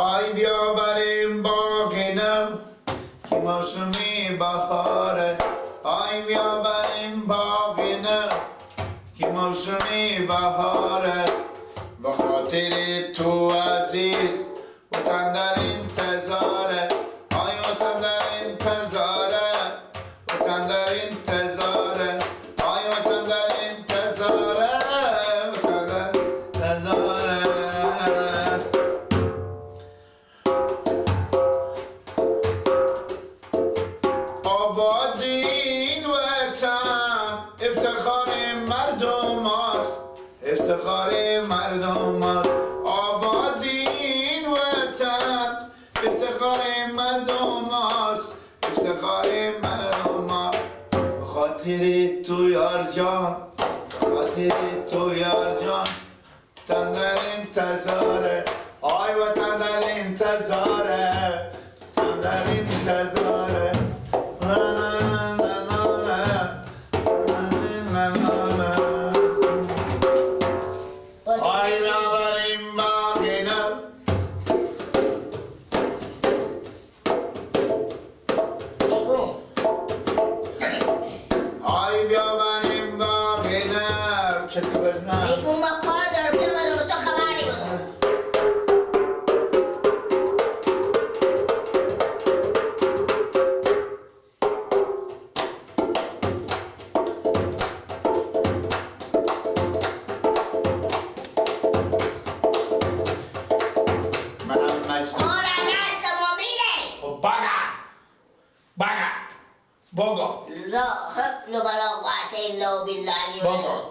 آی بیا بریم باغ نو که موسمی بهاره، آی بیا بریم باغ نو که موسمی بهاره، به خاطر تو عزیز وطن در انتظاره، آی وطن در انتظاره، وطن در انتظاره، آی وطن در انتظاره، وطن در انتظاره. آباد این وطن افتخار مردم است، افتخار مردم است، آباد این وطن افتخار مردم است، افتخار مردم است. به خاطر تو یار جان، به خاطر تو یار جان، وطن در انتظاره، آی وطن در انتظاره، وطن در انتظاره. نه نه نه نه نه نه نه نه. آی بریم باغ نو. بگو آی بیا بریم باغ نو. چه تو بزنم؟ بگو ما کار دارم، بیا من تو خبری بدم. منم مجنون. کار از دست ما میره. خب بگا بگا بگو لا حول ولا قوة الا بالله العلی بابا. العظیم.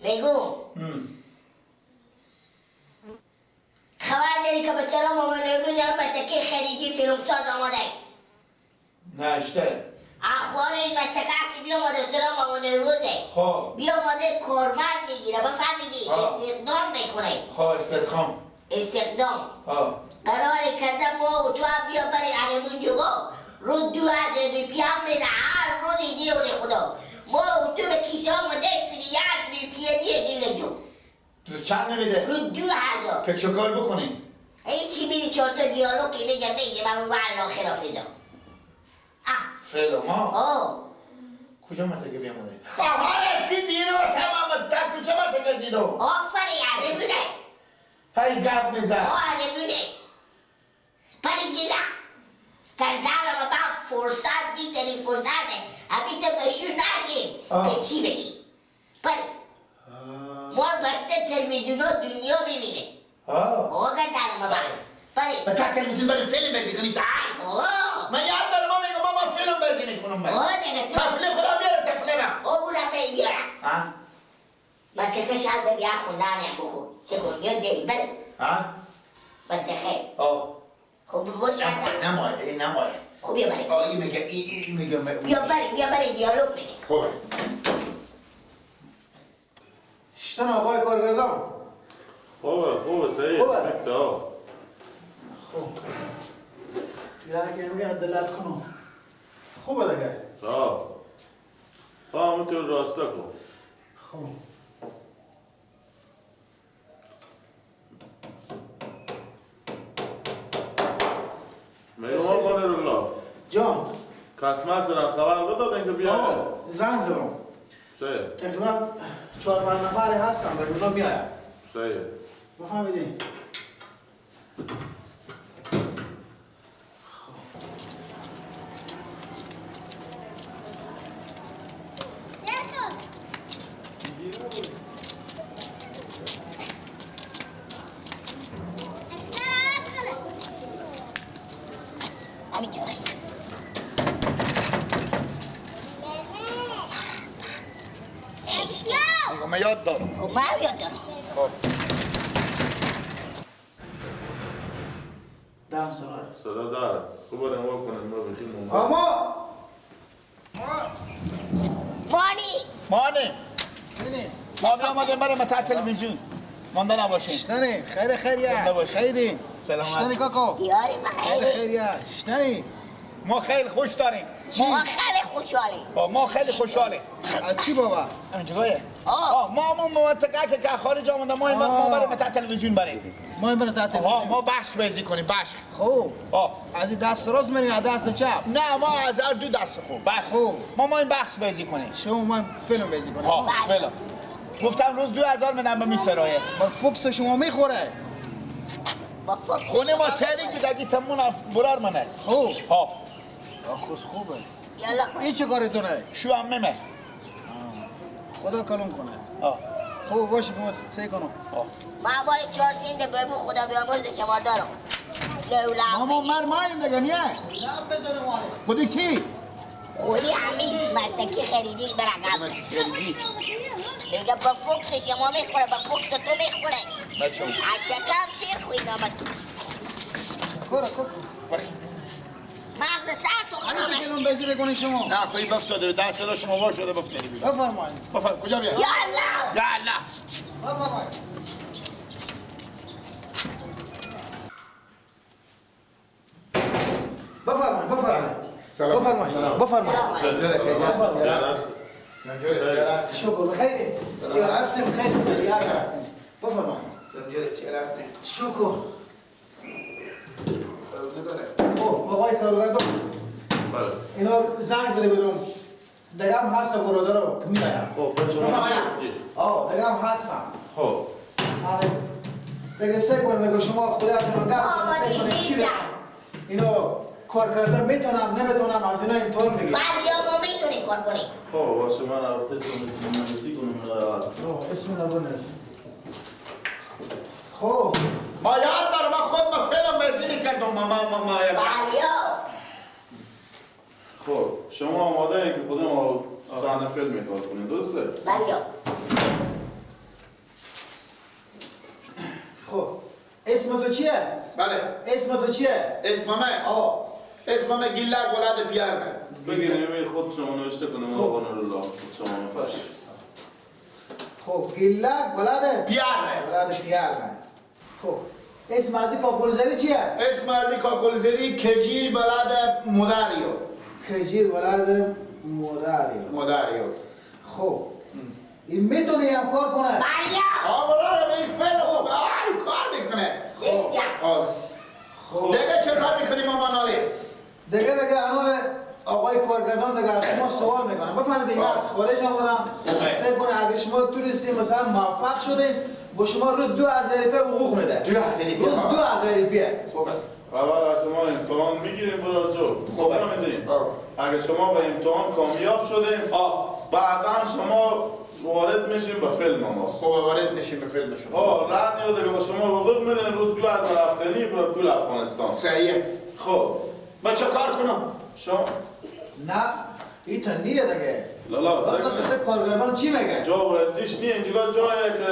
میگم خبر داری که به سلام آمان امروز هم مرتکه خلیجی فیلمساز آماده. نشته. اخوار این مرتکه که بیامده سلام آمان امروزه. خب بیامده کارمند میگیره، بفهمیدی؟ استخدام میکنه. خب استخدام. استخدام ها قرار کرده ما و تو هم بیا برای عربون جگا رو 2000 روپیه هم بده هر روز دیونه خدا. ما و تو به کیسه هم دست میدی 1 روپیه دیه دیل جو تو چند نمیده؟ رو 2000 که چه کار بکنی؟ هیچی میری 4 تا دیالوگ که میگم میگه من والله خلاف جا. فعلا ما آه کجا مرتکه بیامده؟ آها راستی دینو تمام تا کجا مرتکه دینو؟ آفرین عربونه. هی گپ میزن. آه عربونه. پرینگیلا کردن ما فرصت بیترین فرصته همیشه مشهور نشیم که چی بگی؟ پری ما بسته تلویزیون ها دنیا میبینه. آه کردن ما پری به تا تلویزیون بریم فیلم بازی کنی تا من یاد دارم ما میگم ما فیلم بازی میکنم. آه دیگه تو طفله خدا بیاره طفله را. اونم بیارم. مرتکه شاید بگی خوندن هم بخور سه خون یاد داری بله. مرتکه خب باشه. نمایه این نمایه. خب بیا بریم. این میگه این میگه بیا بریم بیا بریم دیالوگ میگه. خوبه. شتن آقای کارگردان. خوبه خوبه سعید. خوبه. خب یا که میگه دلت کنم. خوبه دیگه. خب همونطور راستا کن. خب میگم آقا نورالله جان قسمت زدن خبر بدادن که بیاد. زنگ زدم. صحیح. تقریبا 4-5 نفری هستن ولی اونا میاین. صحیح. بفهمیدی؟ من یاد دارم. من یاد دارم. خب دم صدا صدا داره. خوب بریم وا کنیم ما بخیم. اما مانی مانی ما بیامدیم بریم تا تلویزیون مانده نباشین. شتنی خیر خیریه. خیری سلامت شتنی کاکو دیاری خیر بخیر خیریه. شتنی ما خیلی خوش داریم. ما خیلی خوشحالیم. ما خیلی خوشحالیم. چی بابا؟ اینجوریه. ما منطقه که خارج آمده ما بریم تا تلویزیون بریم. ما بریم تا تلویزیون. ما بخش بازی کنیم بخش. خوب. از دست راست میریم از دست چپ؟ نه ما از هر دو دست خوب. بخش. خوب. ما این بخش بازی کنیم. شما ما فیلم بازی کنیم. فیلم. گفتم روز 2000 میدم به میسرایه. با فوکس شما میخوره. خونه ما تاریک بود اگه تمون برار منه. خوب. ها. خوش خوبه. یالا این چه کارتونه؟ شو هم ممه. خدا کلون کنه. خوب باشه ما سه کنم. ما بار 4 سنت ببو خدا بیامرز شما دارم. لولا ماما مر ما این دیگه نیه. نه بزنه ماله. خودی کی؟ خودی همین مستکی خریدی برقم. دیگه با فوکس شما میخوره با فوکس تو میخوره. بچه از شکم سیر خوی نامد. کورا کورا. مغز سر تو خرابه. فیلم بازی بکنی شما. نه خواهی بفتاده 10 سال شما وا شده بفتادی. بفرمایید. بفرم کجا بیا؟ یا الله. یا الله. بفرمایید. بفرمایید بفرمایید. بفرمایید بفرمایید. شکر خیلی. چیار هستیم خیلی خیلی هستیم. بفرمایید. شکر. خب آقای کارگردان. بله. اینا زنگ زده بودم. دیگه هم هست برادرها که میایم. خب بفرمایید. دیگه هم هستم. خب. آره. دیگه سعی کنید دیگه شما خدا از من گفت اینا کار کردن میتونم نمیتونم از اینا امتحان بگیرم. بله یا ما میتونیم کار کنیم. خب واسه من اسم نویسی کنم. اسم نبونس. خب ما یاد دارم ما خود ما فیلم بازی میکردم ما ما ما بله. خب شما آماده اید که خود ما صحنه فیلم کار کنید درسته؟ بله. خب اسم تو چیه؟ بله. اسم تو چیه؟ اسم من؟ اسم من گیلک ولد پیارمه. بگیریم ایمیل خود شما نوشته کنیم آقا نورالله خود شما نفش. خب گیلک ولد پیارمه. ولد پیارمه. خب اسم ازی کاکلزری چیه؟ اسم ازی کاکلزری کجیر ولد مداریو. کجیر ولد مداریو. مداریو. خب این میتونه هم کار کنه؟ بله. آه این فعل خوب آی کار میکنه. خب دیگه چه کار میکنی مامان علی؟ دیگه الان آقای کارگردان دیگه از شما سوال میکنم. بفهمید اینا از خارج آمدن. سعی کنه اگه شما تونستید مثلا موفق شدید با شما روز 2000 روپیه حقوق میده. 2000 روپیه. روز 2000 روپیه. خوب است. اول از شما امتحان میگیریم برادر جو. خوب فهمیدین؟ اگه شما به امتحان کامیاب شدین بعدا شما وارد میشیم به فیلم ما. خب وارد میشیم به فیلم شما. رد میاد که با شما حقوق میدن روز 2000 افغانی به پول افغانستان. صحیحه. خب من چه کار کنم؟ شما نه این تا نیه دیگه. لالا اصلا کارگردان چی میگه؟ جا ورزش نیه اینجا جایه که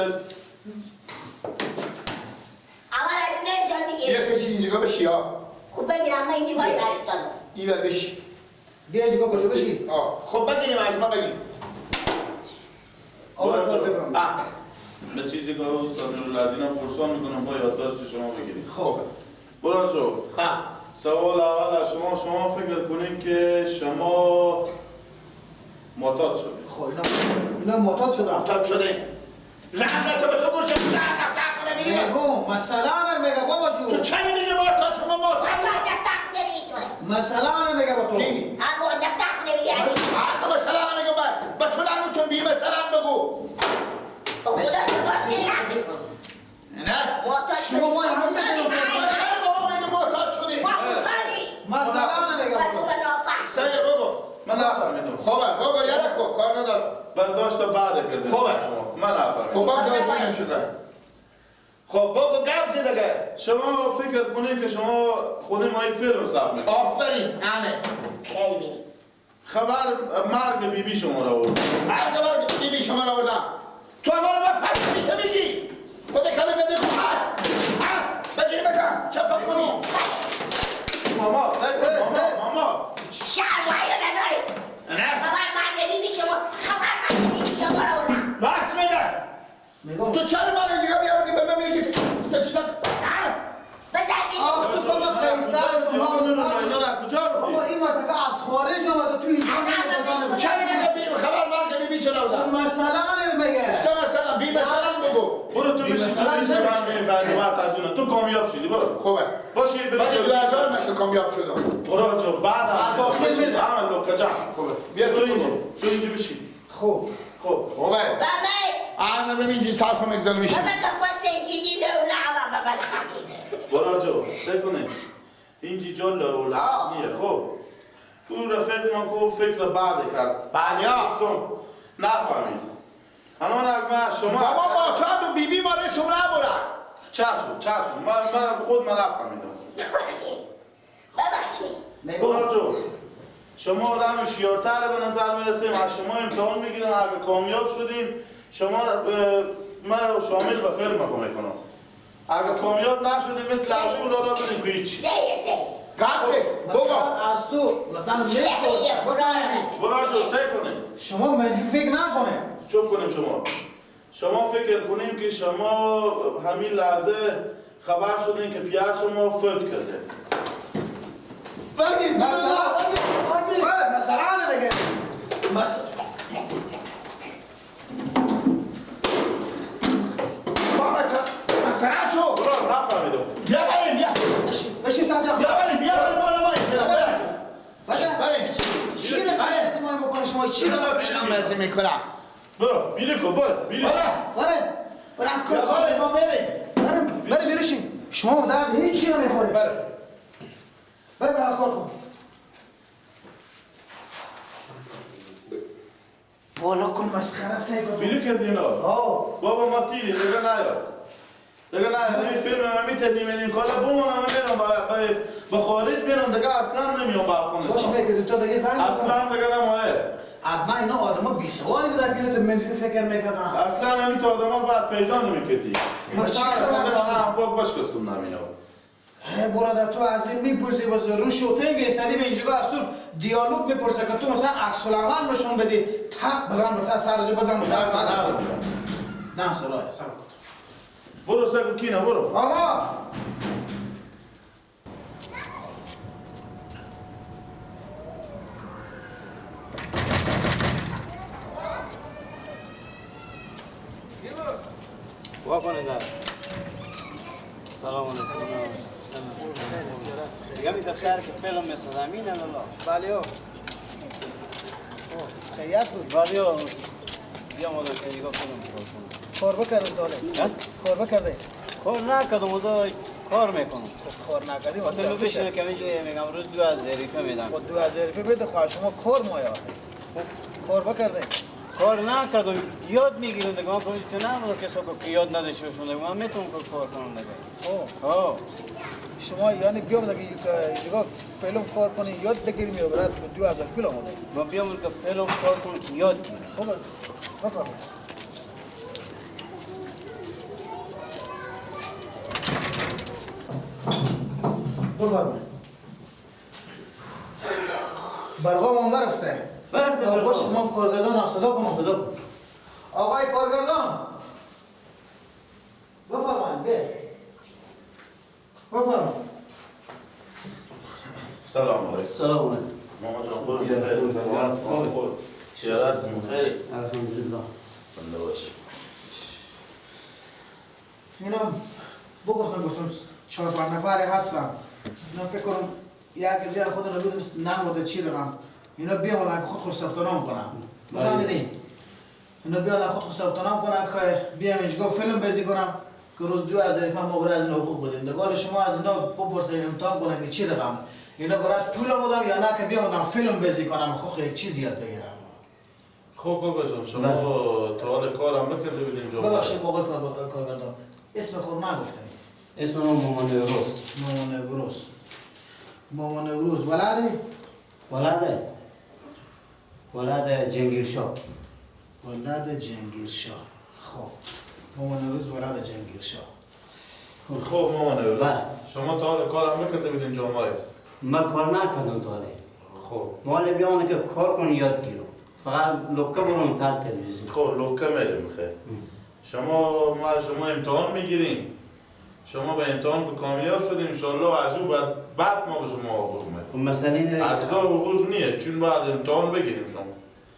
اول از نمیدونم میگیریم. بیا کشید اینجا بشی ها. خب بگیرم من اینجا برستادم. ایول بشی. بیا اینجا کجا بشی؟ خب بگیریم از ما بگیریم. آقای کارگردان به چیزی که استاد نورالله پرسان میکنم با یادداشت شما بگیرید. خب برو جو. سوال اول از شما فکر کنین که شما معتاد شدید. خب اینا معتاد شدن. معتاد شدیم. لعنت به تو گوشه لعنت کنه میری. میگم مثلا میگه بابا جو. تو چه میگی معتاد شما معتاد؟ نفتا کنه میتونه. مثلا میگه با تو. اما نفتا کنه میگه. مثلا میگه با تو لعنتون بی مثلا بگو. خدا سپاس لعنت. نه. معتاد شدی. شما هم چرا بابا میگه معتاد شدی؟ معتادی. مثلا میگه با تو به نافع. سعی بگو. من نفهمیدم. خب بگو یارو کار ندارم. برداشت بعد کردم. خب شما من نفهمیدم. خب با کار شده. خب بگو گپ زد دیگه. شما فکر کنید که شما خود ما این فیلم ضبط می‌کنید. آفرین. آره. خیلی خبر مرگ بیبی شما را آورد. مرگ بیبی شما را آوردم. تو امانو با پس تو میگی. خود کلمه بده خب. بگیر بزن. چپا کنی. ماما ماما ماما شرم حیا نداری. نه خبر مرگ بیبی شما خبر مرگ بیبی شما را آوردم. راست میگه. میگم تو چرا من اینجا بیاوردی به من میگی تو چیزا بزن. آخ تو کنم قیصر کجا بابا این ما مثلا بگو. برو تو بشین من میفهمی بعد از اون تو کامیاب شدی برو. خوبه. باشه بعد 2000 من که کامیاب شدم. برو جو بعد از آخر شد عمل لوکا جان. خوبه. بیا تو اینجا. تو اینجا بشین. خوب. خوب. خوبه. بابا انا ببین صرف میگذارم میشین. بابا که پاس گیدی لولا بابا برو جو سه کنه. اینجا جو لولا نیه خب. اون رفیق ما گفت فکر بعد کرد. بله گفتم نفهمید. الان اگه شما بابا ما تو بیبی ما رسوم نبرن. چشم من خود من نفهمیدم. ببخشید. برو جو شما آدم شیارتر به نظر میرسیم، از شما امتحان میگیریم، اگه کامیاب شدیم شما من شامل به فیلم میکنم. اگه کامیاب نشدیم مثل از اون لالا بریم که هیچی. قطعه بابا از تو مثلا برو جو سعی کنیم شما منفی فکر نکنه. چوب کنیم شما فکر کنیم که شما همین لحظه خبر شدین که پیر شما فوت کرده. مثلا مثلا بگه مثلا مثلا شو برو نفهمیدم. بیا بریم بیا بشین سرجا. بیا بریم بیا بریم بالا وای بریم چی رو قراره ما بکنه شما چی رو اعلام بازی میکنم. برو بیری کن برو بیری برو برو کن ما بریم بریم بریم شما در هیچ چی نمیخوری. برو برو برو کار کن. بالا کن مسخره سعی کن. بیری کردی اینا بابا ما تیری دیگه نیاد دیگه نه این فیلم من میتونیم این کالا بمونم من میرم به خارج میرم دیگه اصلا نمیام به افغانستان. باشه میگه دو تا دیگه زنگ اصلا دیگه نمایه. حتما اینا آدما بی سوادی بودن که تو منفی فکر میکردن. اصلا همین تو آدما باید پیدا نمیکردی. مثلا هم پاک باش کستون نمینا. برادر تو از این میپرسی واسه رو شوتینگ سری به اینجا از تو دیالوگ میپرسه که تو مثلا عکس العمل نشون بدی تق بزن به سر بزن به سر. نه سرای سر کن. برو سر کینه برو. آقا واکنه. سلام علیکم. دیگه می دفتر که فیلم میسازم اینه لالا. بله. خیاط بود. بله. بیا مادر نگاه کنم. کار بکردم داله. کار بکرده. کار نکردم اوضاع کار میکنم. کار نکردیم. تو بشینه که میگم روز 2000 روپیه میدم. خب 2000 روپیه بده خواهر شما کار مایا. کار بکرده. کار نکردم یاد میگیرم دیگه. من تو نمیدونم کسا که یاد نداشته باشم دیگه. من میتونم کار کنم دیگه. اوه شما یعنی بیام دیگه اینجا فیلم کار کنی یاد بگیریم یا برات 2000 پول آمده. من بیام که فیلم کار کنم که یاد بگیرم. خوبه. بفرمایید. بفرمایید. برقام هم برفته. برفته. باش من کارگردان صدا کنم. صدا. آقای کارگردان. بفرمایید بیا. بفرمایید. سلام علیکم. سلام علیکم. ماما جان خود سلام. خود. چرا خیر؟ الحمدلله. بنده باش. اینا بگفتم 4-5 نفری هستم. اینا فکر کنم یک دیگه خود رو بودم نمورده چی رقم. اینا بیامدن که خود ثبت نام کنم. بفهمیدین؟ اینا بیان خود ثبت نام کنن که بیام اینجا فیلم بازی کنم که روز 2000 ما برای از اینا حقوق بدیم. دگال شما از اینا بپرسید امتحان کنن که چی رقم. اینا برای پول آمدم یا نه که بیامدم فیلم بازی کنم خود یک چیز یاد بگیرم. خب بابا جان شما تا حال کارم نکرده بودیم جان. ببخشید آقای کارگردان اسم خود نگفتم. اسم من مامان نوروز. مامان نوروز. مامان نوروز ولده؟ ولده. ولد جنگیرشاه. ولد جنگیرشاه. خب مامان نوروز ولد جنگیرشاه. خب مامان نوروز شما تا حال کارم نکرده بودیم جامعه. من کار نکردم تا حالا. خب مال بیان که کار کن یاد گیرم. فقط لوکه برم تا تلویزیون. خب لوکه میریم خیر. شما ما شما امتحان میگیریم. شما به امتحان که کامیاب شدیم انشالله از او بعد ما به شما حقوق میدیم. مثلا از دو حقوق نیه چون بعد امتحان بگیریم شما.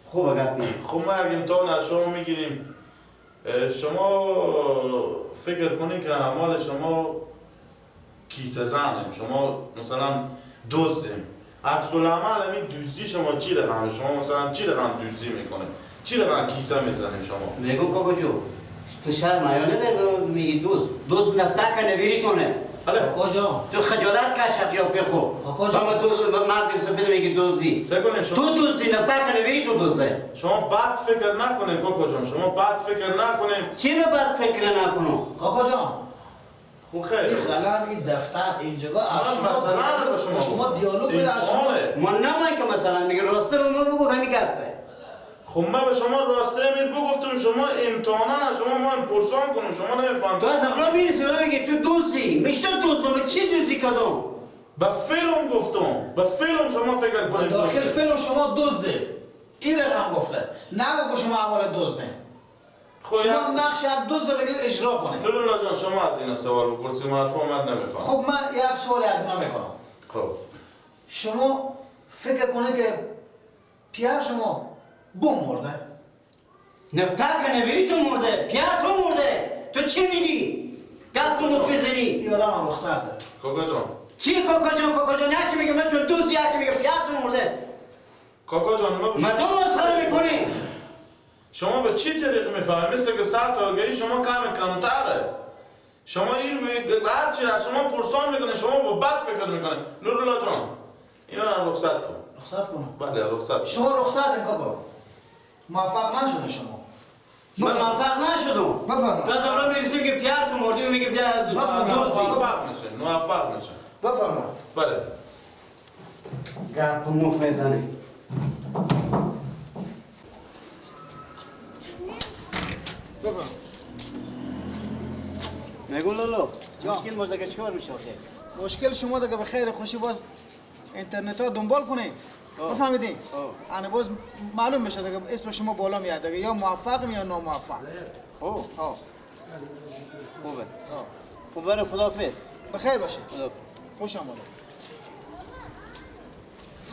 خوب گپ. خب ما اگه امتحان از شما میگیریم شما فکر کنید که مال شما کیسه زنیم، شما مثلا دزدیم. عکس العمل همین دزدی شما چی رقم، شما مثلا چی رقم دزدی میکنه، چی رقم کیسه میزنیم شما؟ میگم کاکا جو تو شرم آیا نداری میگی دوز دوز نفته که نبیری تونه. کاکا جان تو خجالت کش قیافه خو. کاکا جان شما دوز مرد سفید میگی دزدی. تو دزدی نفته که نبیری تو دزده. شما بد فکر نکنید کاکا جان، شما بد فکر نکنید. چی رو بد فکر نکنم؟ کاکا جان خو خیر این قلم این دفتر اینجا از مثلا شما دیالوگ بده از شما. من نمای که مثلا میگه راسته رو من بگو همین گپه. خب من به شما راسته امیر بگفتم شما امتحانا از شما ما پرسان کنم شما نمیفهم. تو از اقرا میرسی من میگی تو دوزی میشته دوزم چی دوزی کدوم؟ به فیلم گفتم، به فیلم شما فکر کنید. داخل فیلم شما دزده این رقم گفته، نه بگو شما اول دزده. شما نقش یک دزد رو اجرا کنید. نورالله جان شما از اینا سوال بپرسید، حرفا من نمیفهمم. خب من یک سوالی از اینا میکنم. خب شما فکر کنید که پیر شما بوم مرده؟ نفته که نبیری تو مرده، پیر تو مرده. تو چی میگی؟ گپ کن مخ بزنی. این آدم رخصته. کاکا جان چی کاکا جان؟ کاکا جان یکی میگه من چون دوست، یکی میگه پیر تو مرده. کاکا جان مردم مسخره میکنی. شما به چی طریق میفهمی؟ مثل که ساعت آگهی شما کم کمتره. شما این هر چی را شما پرسان میکنه شما با بد فکر میکنه. نورالله جان اینا رو رخصت کن. رخصت کنم؟ بله رخصت. شما رخصت این کاکا. موفق نشده شما. من موفق نشدم. بفرمایید. تو از اول میرسیم که پیر تو مردی و میگه پیر موفق نشه، موفق نشه. بفرمایید. بله. گپ مف میزنی. بفرمایید. میگم لولو مشکل مرده که چیکار میشه؟ مشکل شما دیگه به خیر خوشی باز اینترنت ها دنبال کنید. بفهمیدین؟ یعنی باز معلوم میشه دیگه اسم شما بالا میاد دیگه، یا موفق یا ناموفق. خوب. خوبه. خوب برای خداحافظ. بخیر باشید. خوش آمدید.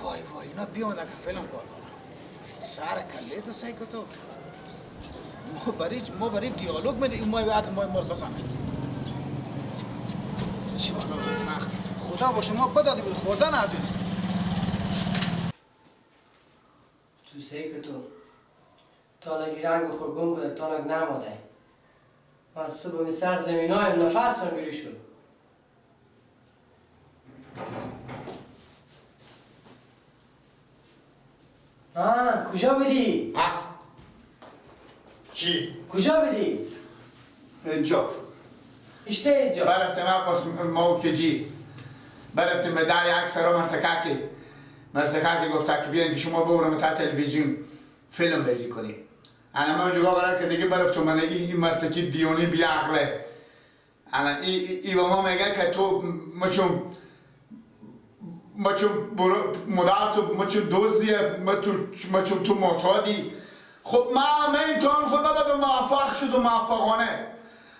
وای وای اینا بیان که فیلم کار کنن. سر کله تو سعی تو. ما برای دیالوگ میدیم این مای بعد مای مال بزنه. چه وقت خدا با شما بدادی بود خوردن ندونست. تو سعی که تو تانک رنگ خور گم کنه تانک نماده. من صبح می سر زمین هایم نفس من بیرو شد. آه کجا بودی؟ چی؟ کجا بودی؟ اینجا. اشته اینجا. برفتم عباس موکجی. برفتم به در یک سرا مرتکاکی گفته که بیاین که شما ببرم تا تلویزیون فیلم بازی کنیم. انا من اونجا قرار که دیگه برفتم من این مرتکی دیونی بیعقله. انا ای با ما میگه که تو مچون مدار تو مچون دوزیه مچون تو معتادی. خب من امتحان خود دادم موفق شدم موفقانه.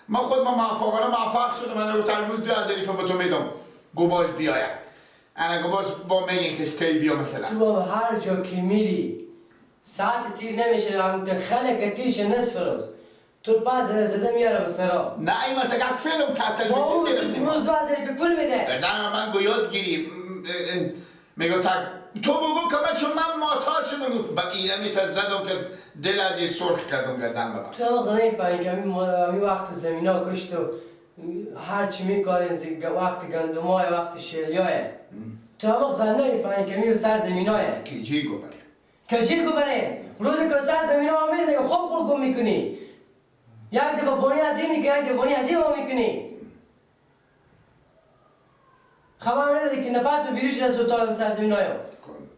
من خود ما موفقانه موفق شدم. من گفتم روز 2000 روپیه به تو میدم گو باز بیاید. انا گو باز با میگه که کی بیا مثلا. تو بابا هر جا که میری ساعت تیر نمیشه هم دخل که تیرش نصف روز تو پاس زده میاره به سرا. نه این مرتکب فیلم تا تلویزیون گرفتیم. روز 2000 روپیه پول میده. گردن من گو یاد گیری میگه تک تو بگو که من چون من معتاد شدم با اینمی تا زدم که دل از این سرخ کردم گردن بابا. تو هم وقت نمیفهمی که همین وقت زمین ها کشت و هر چی میکارین وقت گندمای وقت شیریای. تو هم وقت نمیفهمی که می سر زمین های. کجی گو بره؟ کجی گو بره؟ روزی که سر زمین ها میری دیگه خوب خور گم میکنی. یک دفعه بونی از این میکنی یک دفعه بونی از این میکنی. خبر نداری که نفس به بیروش رسید تا سر زمین های.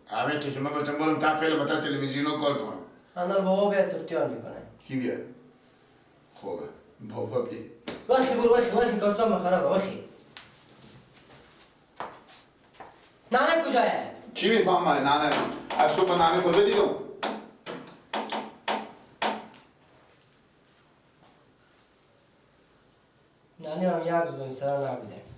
همه که شما گفتم برم تا فیلم تا تلویزیون کار کنم. انا بابا بیاد ترتیان میکنه. کی بیاد؟ خوبه بابا بی. وخی برو وخی وخی کاسام خرابه وخی. نانه کجایه؟ چی میفهمم نانه؟ از صبح نانه خود بدیدم. نانه هم یک روز سر نبوده.